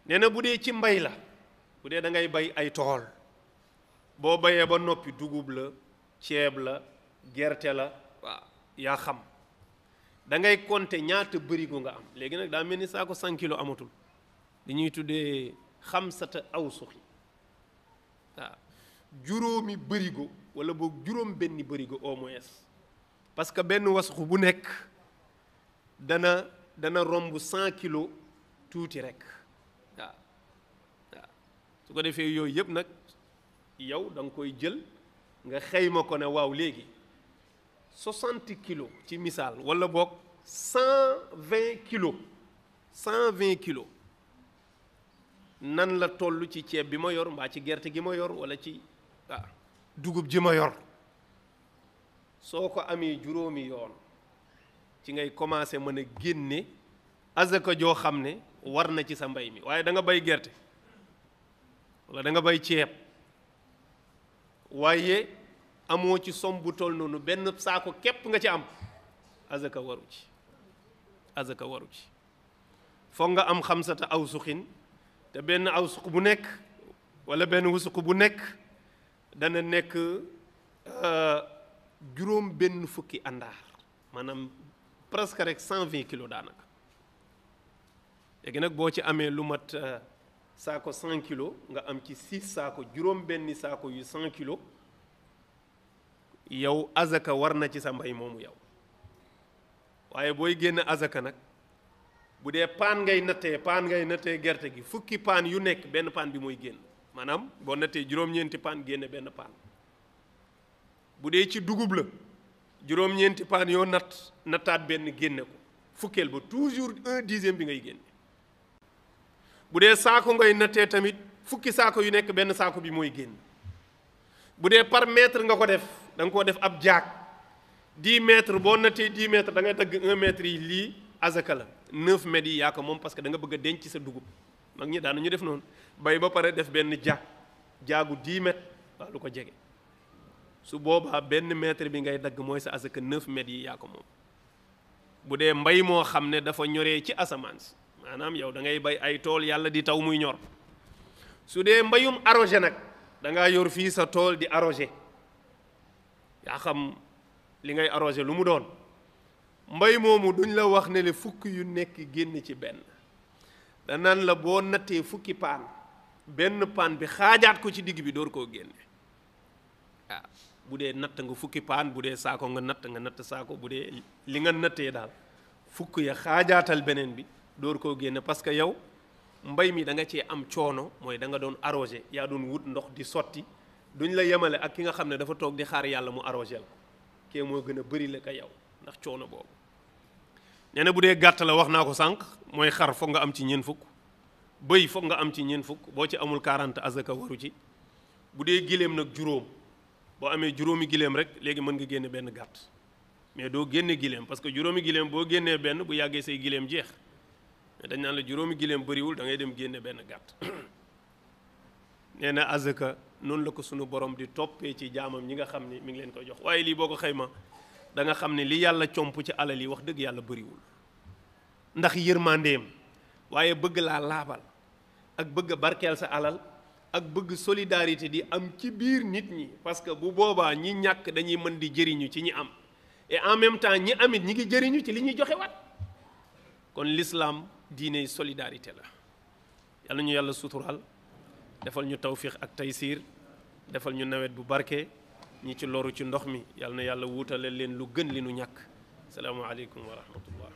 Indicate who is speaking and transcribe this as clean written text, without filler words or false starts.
Speaker 1: nee na bu dee ci mbay la bu dee da ngay bay ay tool boo bayee ba noppi dugub la ceeb la gerte la waaw yaa xam da ngay compter ñaata bërigo nga am léegi nag daa mel ni saako 100 kilos amatul li ñuy tuddee xamsata awsuxi waaw juróomi bërigo wala boog juróom benni bërigo au moins parce que benn wasxu bu nekk dana romb 100 kilos tuuti rek waaw waaw su ko defee yooyu yëpp nag yow da nga koy jël nga xayma ko ne waaw léegi 60 kilos ci misaal wala boog 120 kilos 120 kilos nan la toll ci ceeb bi ma yor mbaa ci gerte gi ma yor wala ci dugub ji ma yor soo ko amee juróomi yoon ci ngay commencé mën a génne azaka joo xam ne war na ci sa mbay mi waaye da nga bay gerte wala da nga bay ceeb waaye amoo ci som bu toll noonu benn saako képp nga ci am azaka waru ci azaka waru ci foog nga am xamsata awsuxin te benn awsuq bu nekk wala benn wusuq bu nekk dana nekk juróom benn fukki àndaar maanaam presque rek 120 kilos daanaka léegi nag boo ci amee lu mat saako 100 kilos nga am ci 6 saako juróom benni saako yu 100 kilos yow azaka war na ci sa mbay moomu yow waaye booy génn azaka nag bu dee paan ngay nattee gerte gi fukki paan yu nekk benn paan bi mooy génn maanaam boo nattee juróom-ñeenti paan génne benn paan bu dee ci dugub la juróom-ñeenti paan yoo nattaat benn génne ko fukkeel ba toujours 1/10 bi ngay génne bu dee saako ngay nattee tamit fukki saako yu nekk benn saako bi mooy génn bu dee par mètre nga ko def da nga koo def ab jaag 10 mètres boo nattee 10 mètres da ngay dagg 1 mètre yi lii azaka la 9 mètres yi yaa ko moom parce que da nga bëgg a denc sa dugub mag ñi daan nañu def noonu bay ba pare def benn jaagu 10 mètres waaw lu ko jege su boobaa benn mètre bi ngay dagg mooy sa azaka 9 mètres yi yaa ko moom bu dee mbay moo xam ne dafa ñoree ci asamaan si maanaam yow da ngay bay ay tool yàlla di taw muy ñor su dee mbayum arrosé nag da ngaa yor fii sa tool di arrosé yaa xam li ngay arrosé lu mu doon mbay moomu duñ la wax ne le fukk yu nekk génn ci benn danaan la boo nattee fukki paan benn paan bi xaajaat ko ci digg bi door koo génne waaw bu dee natt nga fukki paan bu dee saako nga natt saako bu dee li nga nattee daal fukk ya xaajaatal beneen bi door koo génne parce que yow mbay mi da nga cee am coono mooy da nga doon arrosé yaa doon wut ndox di sotti duñ la yemale ak ki nga xam ne dafa toog di xaar yàlla mu arrosé la kee moo gën a bëri la ka yow ndax coono boobu nee na bu dee gàtt la wax naa ko sànq mooy xar foog nga am ci ñeent fukk bëy foog nga am ci ñeent fukk boo ci amul 40 azaka waru ci bu dee giléem nag juróom boo amee juróomi giléem rek léegi mën nga génne benn gàtt mais doo génne giléem parce que juróomi giléem boo génnee benn bu yàggee say giléem jeex mais dañ naan la juróomi giléem bëriwul da ngay dem génne benn gàtt nee na azaka noonu la ko sunu borom di toppee ci jaamam ñi nga xam ni mi ngi leen koy jox waaye lii boo ko xayma da nga xam ne li yàlla comp ci alal yi wax dëgg yàlla bëriwul ndax yërmandeem waaye bëgg laa laabal ak bëgg barkeel sa alal ak bëgg solidarité di am ci biir nit ñi parce que bu boobaa ñi ñàkk dañuy mën di jëriñu ci ñi am et en même temps ñi amit ñi ngi jëriñu ci li ñuy joxe waat kon l'islam diine solidarité la yàlla ñu yàlla suturaal defal ñu tawfiq ak taysiir defal ñu nawet bu barke ñi ci loru ci ndox mi yàlla na yàlla wuutale leen lu gën li nu ñàkk salaamu aleykum wa rahmatullah